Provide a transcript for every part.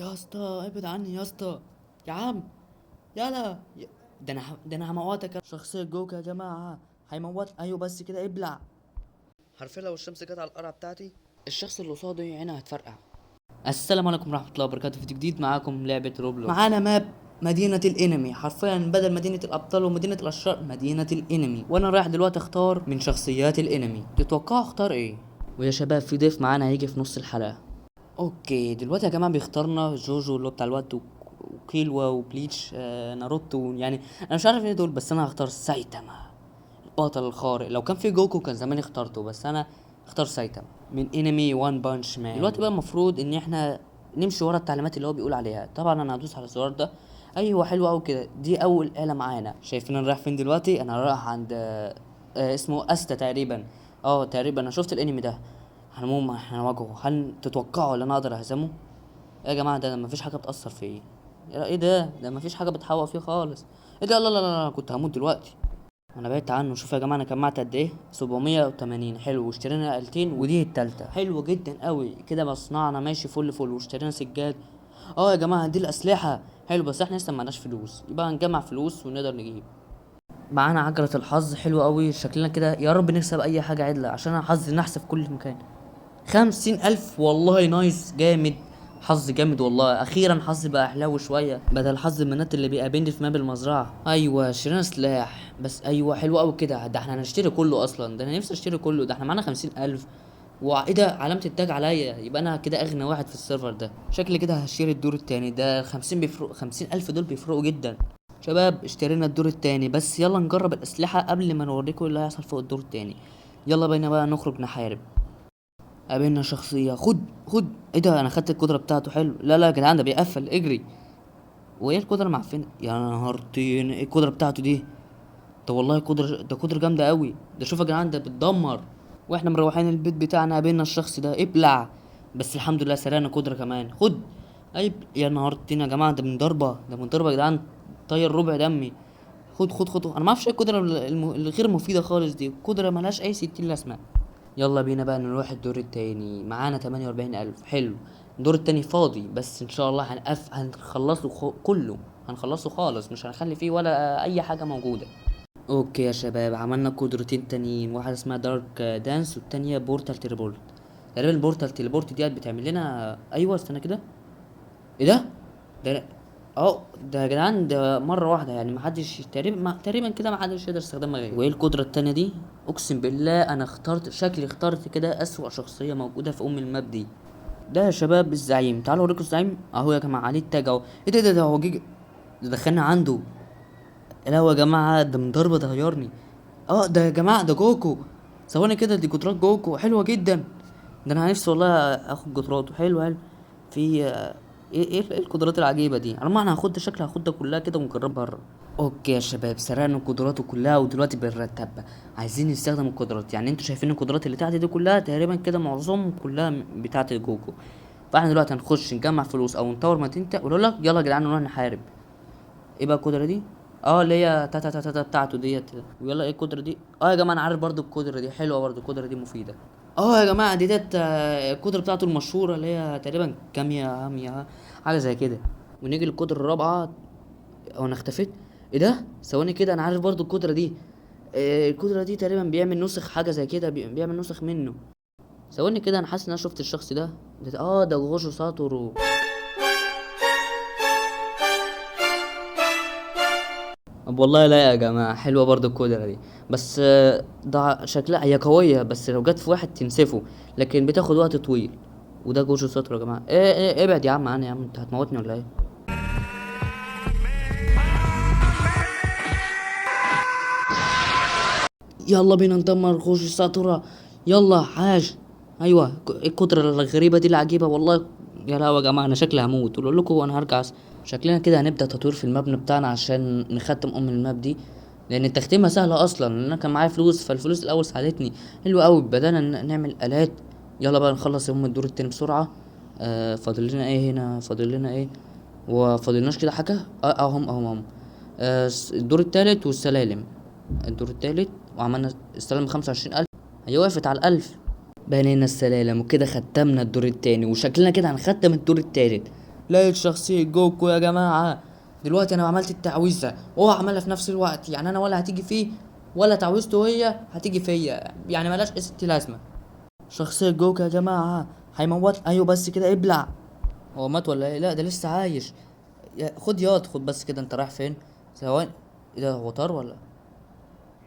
يا اسطى ابعد عني يا اسطى يا عم، يلا ده انا ده انا هموتك. شخصية جوكو يا جماعة هيموت. ايوه بس كده ابلع. حرفيا لو الشمس جت على القرعة بتاعتي الشخص اللي قصادي عينه هتفرقع. السلام عليكم ورحمة الله وبركاته. فيديو جديد معاكم لعبة روبلوكس. معانا map مدينة الانمي، حرفيا بدل مدينة الابطال ومدينة الاشرار مدينة الانمي. وانا رايح دلوقتي اختار من شخصيات الانمي. تتوقعوا اختار ايه؟ ويا شباب في ضيف معانا هيجي في نص الحلقة. okay دلوقتي يا جماعة بيختارنا جوجو اللي هو بتاع الوقت وكيلوا وبليتش، ناروتو، انا مش عارف ايه دول، بس انا هختار سايتاما البطل الخارق. لو كان في جوكو كان زماني اخترته، بس انا اختار سايتاما من انمي وان بانش مان. دلوقتي بقى المفروض ان احنا نمشي ورا التعليمات اللي هو بيقول عليها. طبعا انا هدوس على الزرار ده. ايوه حلو قوي كده، دي اول آلة معانا. شايفين انا رايح فين دلوقتي؟ انا رايح عند، اسمه استا تقريبا. تقريبا انا شفت الانمي ده. هنقوم هنواجهه. هل تتوقعوا ان انا اقدر اهزمه؟ يا جماعة ده مفيش حاجة بتاثر فيه. ايه ده؟ ده مفيش حاجة بتحوق فيه خالص. ايه ده؟ لا لا لا لا، كنت هموت دلوقتي. انا بعدت عنه. شوف يا جماعة انا جمعت قد ايه، 780. حلو، واشترينا آلتين ودي التالتة. حلو جدا قوي كده، مصنعنا ماشي فل فل. واشترينا سجاد. يا جماعة دي الاسلحة. حلو، بس احنا لسه معناش فلوس، يبقى هنجمع فلوس ونقدر نجيب. معانا عجله الحظ، حلو قوي شكلنا كده. يا رب نكسب اي حاجة عدله عشان انا حظي نحس في كل مكان. 50,000، والله nice، جامد، حظ جامد والله. اخيرا حظي بقى حلو شوية بدل حظ المنات اللي بيقابلني في map المزرعة. ايوه اشترينا سلاح بس. ايوه حلو قوي كده، ده احنا هنشتري كله اصلا، ده انا نفسي اشتري كله. ده احنا معانا 50,000. وايه ده؟ علامة التاج عليا، يبقى انا كده اغنى واحد في ال server ده. شكلي كده هشتري الدور التاني ده. 50 بيفرق، 50,000 دول بيفرقوا جدا. شباب اشترينا الدور التاني، بس يلا نجرب الاسلحة قبل ما نوريكم اللي هيحصل فوق الدور التاني. يلا بينا بقى نخرج نحارب. قابلنا شخصية، خد خد. ايه ده؟ انا خدت القدرة بتاعته. حلو. لا لا يا جدعان ده بيقفل، اجري. وايه القدرة المعفنة؟ يا نهار طين، ايه القدرة بتاعته دي؟ ده والله قدرة، ده قدرة جامدة قوي. ده شوف يا جدعان ده بتدمر. واحنا مروحين البيت بتاعنا قابلنا الشخص ده، ابلع. بس الحمد لله سرقنا قدرة كمان. خد. اي يا نهار طين يا جماعة، ده من ضربة، ده من ضربة يا جدعان طير ربع دمي. خد خد خد. انا ما اعرفش ايه القدرة الغير مفيدة خالص دي، قدرة ملهاش اي ستين لازمة. يلا بينا بقى نروح الدور التاني. معانا 48,000. حلو، الدور التاني فاضي، بس ان شاء الله هنخلصه كله، هنخلصه خالص، مش هنخلي فيه ولا اي حاجة موجودة. okay يا شباب، عملنا قدرتين تانيين، واحدة اسمها dark dance والتانية portal teleport. تقريبا ال portal teleport ديت بتعمل لنا، ايوه استنى كده، ايه ده؟ ده ده يا جدعان ده مرة واحدة، يعني محدش تقريبا، ما تقريبا كده محدش يقدر يستخدمها غيري. وايه القدرة التانية دي؟ اقسم بالله انا اخترت شكلي، اخترت كده اسوأ شخصية موجودة في ام ال map دي. ده يا شباب الزعيم، تعالوا اوريكم الزعيم اهو يا جماعة، عليه التاج اهو. ايه ده؟ ده، ده هو جه ده دخلنا عنده. لا يا جماعة ده من ضربة غيرني. ده يا جماعة ده جوكو. ثواني كده، دي قدرات جوكو حلوة جدا. ده انا نفسي والله اخد قدراته. حلو حلو. في، ايه القدرات العجيبة دي؟ على ما انا هاخد شكل، هاخد ده كلها كده ونجربها بره. okay يا شباب، سرقنا قدراته كلها ودلوقتي بنرتبها. عايزين نستخدم القدرات، يعني انتوا شايفين القدرات اللي تحت دي كلها تقريبا كده معظمهم كلها بتاعت جوكو. فاحنا دلوقتي هنخش نجمع فلوس او نطور مدينة، ونقول لك يلا يا جدعان نروح نحارب. ايه بقى القدرة دي؟ اللي هي تا تا تا تا تا بتاعته ديت. ويلا ايه القدرة دي؟ يا جماعة انا عارف برضو القدرة دي حلوة، برضو القدرة دي مفيدة. يا جماعة دي ديت، القدرة بتاعته المشهورة اللي هي تقريبا كاميا هاميا حاجة زي كده. ونيجي للقدرة الرابعة. هو انا اختفيت؟ ايه ده؟ ثواني كده، انا عارف برضو القدرة دي. القدرة دي تقريبا بيعمل نسخ حاجة زي كده، بيعمل نسخ منه. ثواني كده، انا حاسس ان انا شفت الشخص ده. ده غوجو ساتورو. طب والله لا يا جماعة حلوة برضو القدرة دي، بس، ده شكلها هي قوية، بس لو جت في واحد تنسفه، لكن بتاخد وقت طويل. وده جوجو ساتورو يا جماعة. إيه، إيه، ابعد يا عم عني يا عم، انت هتموتني ولا ايه؟ يلا بينا ندمر غوجو ساتورو. يلا حاج. ايوه، ايه القدرة الغريبة دي العجيبة والله. يا لهوي يا جماعة انا شكلي هموت، واقول لكم انا هرجع شكلنا كده هنبدأ تطوير في المبنى بتاعنا عشان نختم ام الماب دي، لان التختيمة سهلة اصلا، لان انا كان معايا فلوس، فالفلوس الاول ساعدتني. حلو قوي، بدأنا نعمل الات. يلا بقى نخلص ام الدور التاني بسرعة. فاضل لنا ايه هنا؟ فاضل لنا ايه؟ وفاضلناش كده حاجة؟ اهم، اهم، اهم. الدور التالت والسلالم. الدور التالت وعملنا السلالم 25,000، هي وقفت على ال1000. بنينا السلالم وكده ختمنا الدور التاني، وشكلنا كده هنختم الدور التالت. لقيت شخصية جوكو يا جماعة. دلوقتي انا عملت التعويذه وهو عملها في نفس الوقت، يعني انا ولا هتيجي فيه ولا تعويذته هي هتيجي فيا، يعني ملاش اي ست لازمه. شخصية جوكو يا جماعة هيموت. ايوه بس كده ابلع. هو مات ولا ايه؟ لا ده لسه عايش. يا خد ياض، خد بس كده. انت رايح فين؟ ثواني، ايه ده؟ هو طار ولا؟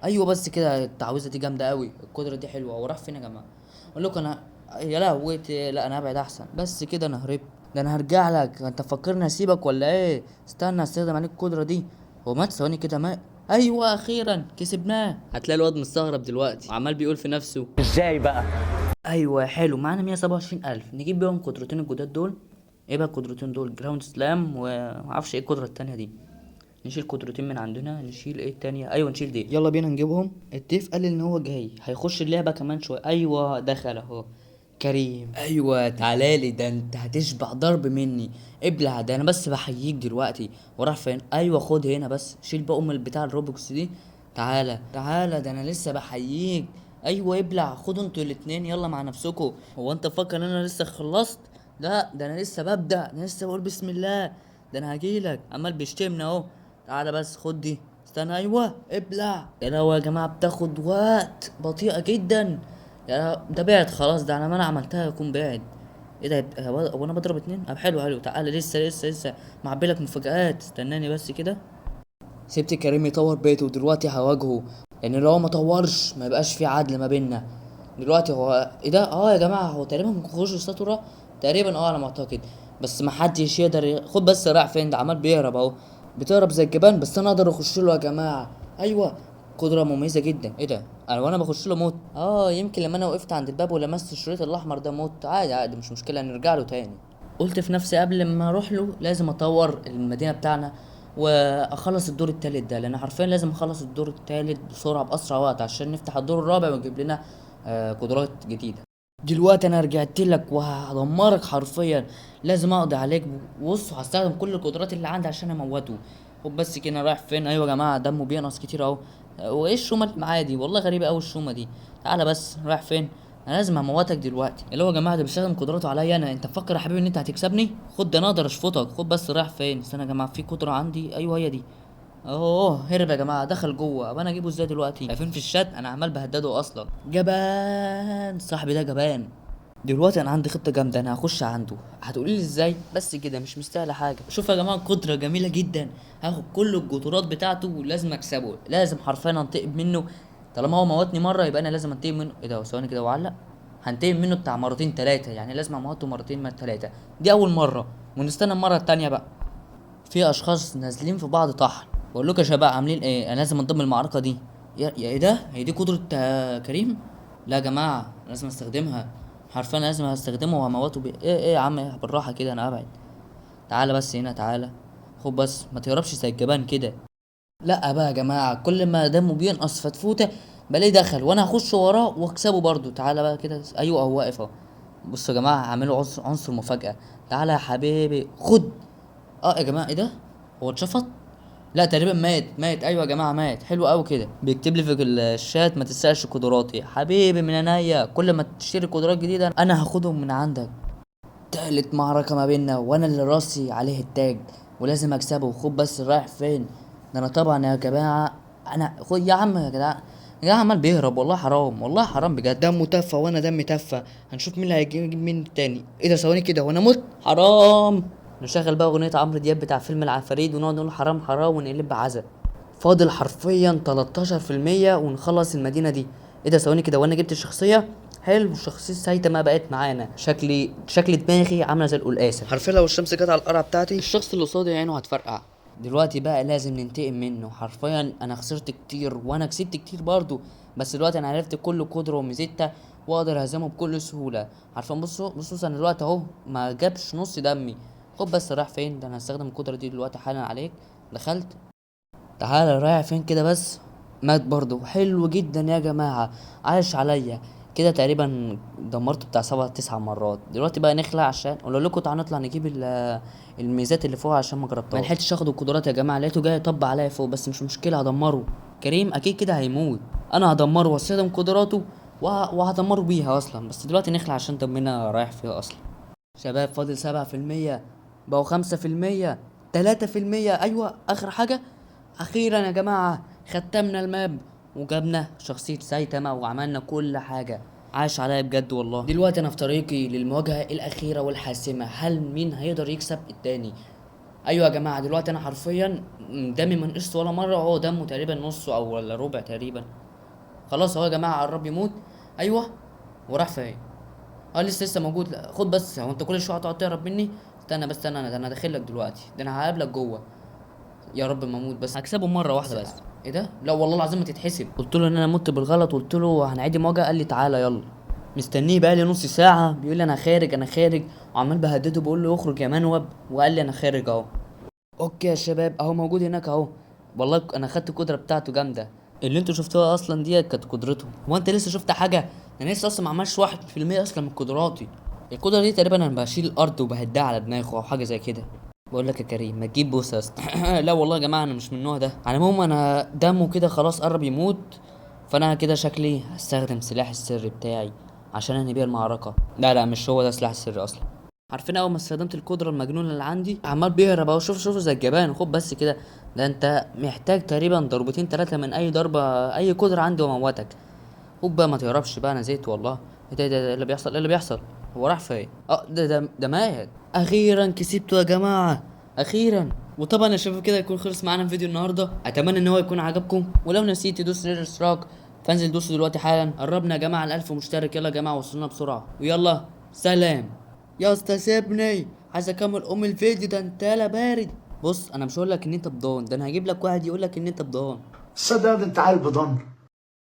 ايوه بس كده، التعويذه دي جامدة قوي، القدرة دي حلوة. هو راح فين يا جماعة؟ اقول لكم انا يا لهوي، لا انا هبعد احسن. بس كده انا هربت. ده انا هرجع لك. انت فكرني هسيبك ولا ايه؟ استنى استخدم عليك القدرة دي. هو مات؟ ثواني كده، مات. ايوه اخيرا كسبناه. هتلاقي الواد مستغرب دلوقتي وعمال بيقول في نفسه ازاي بقى؟ ايوه حلو، معانا 127,000 نجيب بيهم قدرتين الجداد دول. ايه بقى القدرتين دول؟ ground slam ومعرفش ايه القدرة التانية دي. نشيل قدرتين من عندنا، نشيل ايه التانية؟ ايوه نشيل دي. يلا بينا نجيبهم. التيف قال ان هو جاي هيخش اللعبة كمان شوية. ايوه دخل اهو كريم. ايوه تعالالي، ده انت هتشبع ضرب مني. ابلع، ده انا بس بحييك دلوقتي. وراح فين؟ ايوه خد هنا بس، شيل بقى ام البتاع الروبوكس دي. تعالى تعالى، ده انا لسه بحييك. ايوه ابلع، خدوا انتوا الاتنين يلا مع نفسكوا. هو انت فاكر ان انا لسه خلصت؟ لا ده انا لسه ببدأ، ده انا لسه بقول بسم الله. ده انا هجيلك. عمال بيشتمني اهو. تعالى بس خد دي، استنى. ايوه ابلع. يا لهوي يا جماعة بتاخد وقت بطيئه جدا. يا لهوي، ده بعد خلاص، ده على ما انا عملتها يكون بعد. ايه ده؟ هو انا بضرب اتنين؟ طب حلو حلو. تعالى لسه لسه لسه معبيلك مفاجآت، استناني بس كده. سبت كريم يطور بيته ودلوقتي هواجهه، لان لو هو ما طورش ما يبقاش في عدل ما بيننا. دلوقتي هو ايه ده؟ يا جماعة هو تقريبا مخش ساتورا تقريبا، على ما اعتقد. بس ما حدش يقدر خد بس رايح فين؟ ده عمال بيهرب اهو، بتهرب زي الجبان. بس انا اقدر اخش له يا جماعة. ايوه قدره مميزة جدا. ايه ده؟ انا وانا بخش له موت. يمكن لما انا وقفت عند الباب ولمست الشريط الاحمر ده موت. عادي عادي مش مشكلة، نرجع له تاني. قلت في نفسي قبل ما اروح له لازم اطور المدينة بتاعنا واخلص الدور التالت ده، لان حرفيا لازم اخلص الدور التالت بسرعة باسرع وقت عشان نفتح الدور الرابع ونجيب لنا قدرات جديدة. دلوقتي انا رجعت لك وهدمرك حرفيا، لازم اقضي عليك. بص هستخدم كل القدرات اللي عندي عشان اموته. خد بس كده، رايح فين؟ ايوه يا جماعة دمه بينقص كتير اهو. وايه الشومه اللي معايا دي؟ والله غريبة قوي الشومه دي. تعالى بس، رايح فين؟ انا لازم اموتك دلوقتي. اللي هو يا جماعة ده بيستخدم قدراته عليا انا. انت مفكر يا حبيبي ان انت هتكسبني؟ خد ده انا اقدر اشفطك. خد بس، رايح فين؟ استنى يا جماعة في قدره عندي. ايوه هي دي. اهو هرب يا جماعة، دخل جوه. طب انا اجيبه ازاي دلوقتي؟ شايفين في الشات انا عمال بهدده اصلا. جبان صاحبي ده، جبان. دلوقتي انا عندي خطه جامدة، انا هخش عنده. هتقولي لي ازاي؟ بس كده مش مستاهلة حاجة. شوف يا جماعة قدره جميلة جدا، هاخد كل القدرات بتاعته ولازم اكسبه، لازم حرفيا انتقم منه. طالما هو موتني مرة يبقى انا لازم انتقم منه. ايه ده؟ ثواني كده وعلق. هنتقم منه بتاع مرتين تلاتة، يعني لازم اموته مرتين من تلاتة. دي اول مرة ونستنى المرة التانية بقى. في اشخاص نازلين في بعض طحن. بقول لكم يا شباب عاملين ايه؟ انا لازم انضم المعركة دي. يا ايه ده؟ هي دي قدره كريم؟ لا يا جماعة لازم استخدمها، حرفيا لازم استخدمه وهموته بيه. ايه ايه يا عم بالراحة كده، انا ابعد. تعالى بس هنا، تعالى خد بس، ما تهربش زي الجبان كده. لا بقى يا جماعة كل ما دمه بينقص فتفوته بلاقيه دخل وانا هخش وراه واكسبه برضه. تعالى بقى كده. ايوه اهو واقف اهو. بصوا يا جماعة هعمله عنصر مفاجاة. تعالى يا حبيبي خد. يا جماعة ايه ده؟ هو اتشفط؟ لا تقريبا مات، مات. ايوه يا جماعة مات. حلو قوي كده. بيكتب لي في الشات ما تسرقش قدراتي حبيبي من عينيا، كل ما تشتري قدرات جديدة انا هاخدهم من عندك. تالت معركة ما بيننا وانا اللي راسي عليه التاج ولازم اكسبه. خد بس رايح فين؟ ده انا طبعا يا جماعة انا خد يا عم يا جدعان، يا جدعان عمال بيهرب. والله حرام، والله حرام بجد. دمه تفه وانا دمي تفه، هنشوف مين اللي هيجيب مين التاني. ايه ده؟ ثواني كده وانا مت؟ حرام. نشغل بقى اغنية عمرو دياب بتاع فيلم العفاريت ونقعد نقول حرام حرام ونقلب عزا. فاضل حرفيا تلتاشر في المية ونخلص المدينة دي. ايه ده؟ ثواني كده وانا جبت الشخصية. حلو، شخصية سايتاما بقت معانا. شكل دماغي عاملة زي القلقاسة حرفيا. لو الشمس جت على القرعة بتاعتي الشخص اللي قصادي عينه هتفرقع. دلوقتي بقى لازم ننتقم منه. حرفيا انا خسرت كتير وانا كسبت كتير برضو، بس دلوقتي انا عرفت كل قدرة وميزتها واقدر اهزمه بكل سهولة. حرفيا بصوا انا دلوقتي اهو ما جابش نص دمي. خد بس رايح فين؟ ده انا هستخدم القدرة دي دلوقتي حالا عليك. دخلت. تعالى رايح فين كده بس؟ مات برضو. حلو جدا يا جماعة، عاش عليا كده. تقريبا دمرته بتاع 7 9 مرات. دلوقتي بقى نخلع عشان اقول لكم تعالوا نطلع نجيب الميزات اللي فوق عشان ما جربتهاش. ما لحقتش اخد القدرات يا جماعة، لقيته جاي يطب عليا فوق، بس مش مشكلة هدمره. كريم اكيد كده هيموت، انا هدمره واستخدم قدراته وهدمره بيها اصلا. بس دلوقتي نخلع عشان دمنا رايح فيها اصلا. شباب فاضل سبعة في المية. بقوا 5%، 3%. ايوه اخر حاجة، اخيرا يا جماعة ختمنا ال map وجبنا شخصية سايتاما وعملنا كل حاجة. عاش عليا بجد والله. دلوقتي انا في طريقي للمواجهه الاخيرة والحاسمه، هل مين هيقدر يكسب التاني؟ ايوه يا جماعة دلوقتي انا حرفيا دمي ما نقص ولا مرة، وهو دمه تقريبا نصه او ولا ربع تقريبا. خلاص اهو يا جماعة قرب يموت. ايوه وراح فين؟ لسه موجود. لا خد بس، هو انت كل شوية هتقعد تهرب مني؟ استنى بس، استنى، انا داخل لك دلوقتي، ده انا هقابلك جوه. يا رب ما اموت بس، هكسبه مرة واحدة بس. ايه ده؟ لا والله العظيم ما تتحسب. قلت له ان انا مت بالغلط، وقلت له هنعيد المواجهة، قال لي تعالى يلا. مستنيه بقالي نص ساعة، بيقول لي انا خارج انا خارج، وعمال بهدده بقول له اخرج يا منوب، وقال لي انا خارج اهو. okay يا شباب اهو موجود هناك اهو. والله انا خدت القدرة بتاعته جامدة، اللي انتوا شفتوها اصلا ديت كانت قدرته. هو انت لسه شفت حاجة؟ انا لسه اصلا ما عملش 1% اصلا من قدراتي. القدرة دي تقريبا انا بشيل الارض وبهدها على دماغه او حاجة زي كده. بقول لك يا كريم ما تجيب بوسه يا اسطى. لا والله يا جماعة انا مش من النوع ده. على العموم انا دمه كده خلاص قرب يموت، فانا كده شكلي هستخدم سلاح السر بتاعي عشان انهي بيه المعركة. لا لا مش هو ده سلاح السر اصلا. عارفين اول ما استخدمت القدرة المجنونة اللي عندي عمال بيهرب اهو. شوف شوف زي الجبان. خد بس كده، ده انت محتاج تقريبا ضربتين 3 من اي ضربه اي قدره عندي وموتك. خد بقى ما تهربش بقى، انا زهقت والله. ايه ده، ده اللي بيحصل؟ ايه اللي بيحصل؟ هو راح فين؟ ده مات. اخيرا كسبته يا جماعة، اخيرا. وطبعا يا شباب كده يكون خلص معانا الفيديو النهارده، اتمنى ان هو يكون عجبكم. ولو نسيت تدوس زر الاشتراك فانزل دوسوا دلوقتي حالا. قربنا يا جماعة على 1000 مشترك، يلا يا جماعة وصلنا بسرعة. ويلا سلام. يا اسطى سيبني، عايز اكمل ام الفيديو ده، انت لا بارد. بص انا مش هقول لك ان انت بضان، ده انا هجيب لك واحد يقول لك ان انت بضان. صدق انت عيل بضان.